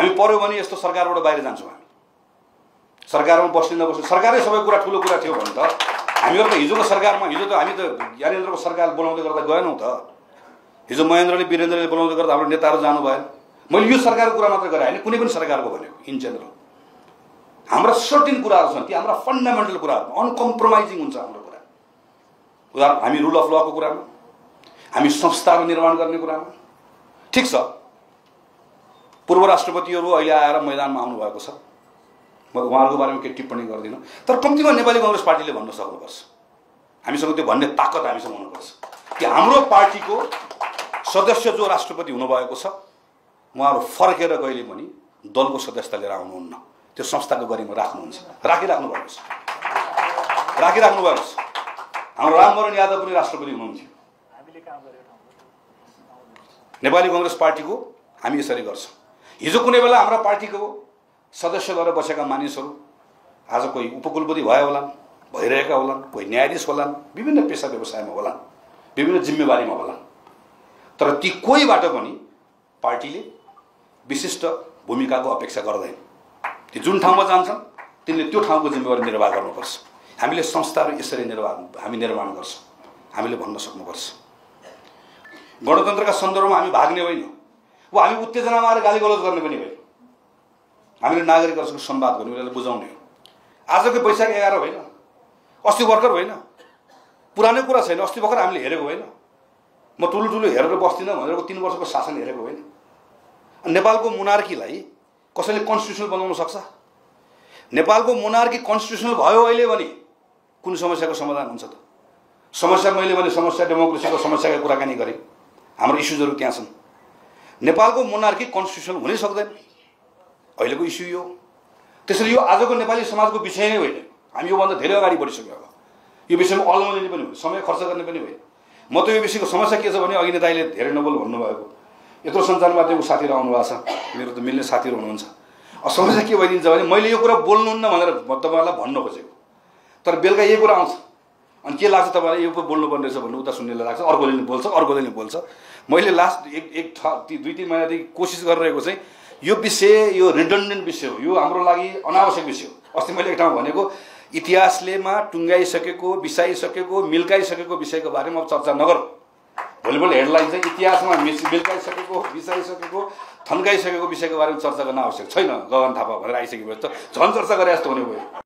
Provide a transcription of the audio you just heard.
हामी पर्यो भने यस्तो सरकारबाट बाहिर जान्छौँ। हामी सरकारमा बस्ने नबस्ने सरकारै सबै कुरा ठुलो कुरा थियो भने त हामीहरू त हिजोको सरकारमा हिजो त हामी त ज्ञानेन्द्रको सरकार बोलाउँदै गर्दा गएनौँ त। हिजो महेन्द्रले वीरेन्द्रले बोलाउँदै गर्दा हाम्रो नेताहरू जानु भएन। मैले यो सरकारको कुरा मात्र गरेँ होइन, कुनै पनि सरकारको भनेको इन जेनरल हाम्रा सर्टिन कुराहरू छन्, ती हाम्रा फन्डामेन्टल कुराहरू अनकम्प्रोमाइजिङ हुन्छ हाम्रो कुरा। उदाहरण हामी रुल अफ लको कुरामा, हामी संस्थाहरू निर्माण गर्ने कुरामा। ठिक छ, पूर्व राष्ट्रपतिहरू अहिले आएर मैदानमा आउनुभएको छ, म उहाँहरूको बारेमा केही टिप्पणी गर्दिनँ, तर कम्तीमा नेपाली कांग्रेस पार्टीले भन्न सक्नुपर्छ, हामीसँग त्यो भन्ने ताकत हामीसँग हुनुपर्छ कि हाम्रो पार्टीको सदस्य जो राष्ट्रपति हुनुभएको छ उहाँहरू फर्केर कहिले पनि दलको सदस्यता लिएर आउनुहुन्न, त्यो संस्थाको गरिमा राख्नुहुन्छ, राखिराख्नु भएको छ। हाम्रो रामवरण यादव पनि राष्ट्रपति हुनुहुन्थ्यो। नेपाली कांग्रेस पार्टीको हामी यसरी गर्छौँ। हिजो कुनै बेला हाम्रा पार्टीको सदस्य भएर बसेका मानिसहरू आज कोही उपकुलपति भयो होलान्, भइरहेका होलान्, कोही न्यायाधीश होलान्, विभिन्न पेसा व्यवसायमा होलान्, विभिन्न जिम्मेवारीमा होलान्, तर ती कोहीबाट पनि पार्टीले विशिष्ट भूमिकाको अपेक्षा गर्दैन। ती जुन ठाउँमा जान्छन् तिनले त्यो ठाउँको जिम्मेवारी निर्वाह गर्नुपर्छ। हामीले संस्थाहरू यसरी हामी निर्माण गर्छौँ, हामीले भन्न सक्नुपर्छ। गणतन्त्रका सन्दर्भमा हामी भाग्ने होइन, वा हामी उत्तेजनामा आएर गालीगलौज गर्ने पनि होइन। हामीले नागरिकहरूसँग संवाद गर्ने, उनीहरूलाई बुझाउने हो। आजको वैशाख 11 होइन, अस्ति भर्खर होइन, पुरानै कुरा छैन। अस्ति भर्खर हामीले हेरेको होइन, म ठुलो हेरेर बस्दिनँ भनेर 3 वर्षको शासन हेरेको होइन। नेपालको मोनार्कीलाई कसैले कन्स्टिट्युसनल बनाउन सक्छ? नेपालको मोनार्की कन्स्टिट्युसनल भयो अहिले भने कुन समस्याको समाधान हुन्छ त? समस्या मैले भने समस्या डेमोक्रेसीको समस्याको कुराकानी गरेँ, हाम्रो इस्युजहरू त्यहाँ छन्। नेपालको मोनार्की कन्स्टिट्युसनल हुनै सक्दैन, अहिलेको इस्यु यो। त्यसैले यो आजको नेपाली समाजको विषय नै होइन, हामी योभन्दा धेरै अगाडि बढिसक्यो। अब यो विषयमा अल्मलिने पनि होइन, समय खर्च गर्ने पनि होइन। म त यो विषयको समस्या के छ भने अघि नेताले धेरै नबोल भन्नुभएको, यत्रो सञ्चार माध्यमको साथीहरू आउनु भएको छ, मेरो त मिल्ने साथीहरू हुनुहुन्छ। समस्या के भइदिन्छ भने मैले यो कुरा बोल्नुहुन्न भनेर तपाईँहरूलाई भन्न खोजेको, तर बेलुका यही कुरा आउँछ। अनि के लाग्छ तपाईँलाई, यो बोल्नुपर्ने रहेछ भन्नु उता सुन्नेलाई लाग्छ, अर्कोले नि बोल्छ। मैले लास्ट एक 2-3 महिनादेखि कोसिस गरिरहेको चाहिँ यो विषय, यो रिडन्डेन्ट विषय हो, यो हाम्रो लागि अनावश्यक विषय हो। अस्ति मैले एक ठाउँमा भनेको इतिहासलेमा टुङ्गाइसकेको, बिसाइसकेको, मिल्काइसकेको विषयको बारेमा अब चर्चा नगरौँ। भोलिपल्ट हेडलाइन चाहिँ इतिहासमा मिल्काइसकेको, बिसाइसकेको, थन्काइसकेको विषयको बारेमा चर्चा गर्न आवश्यक छैन गगन थापा भनेर आइसकेपछि त झन् चर्चा गरे जस्तो हुने भयो।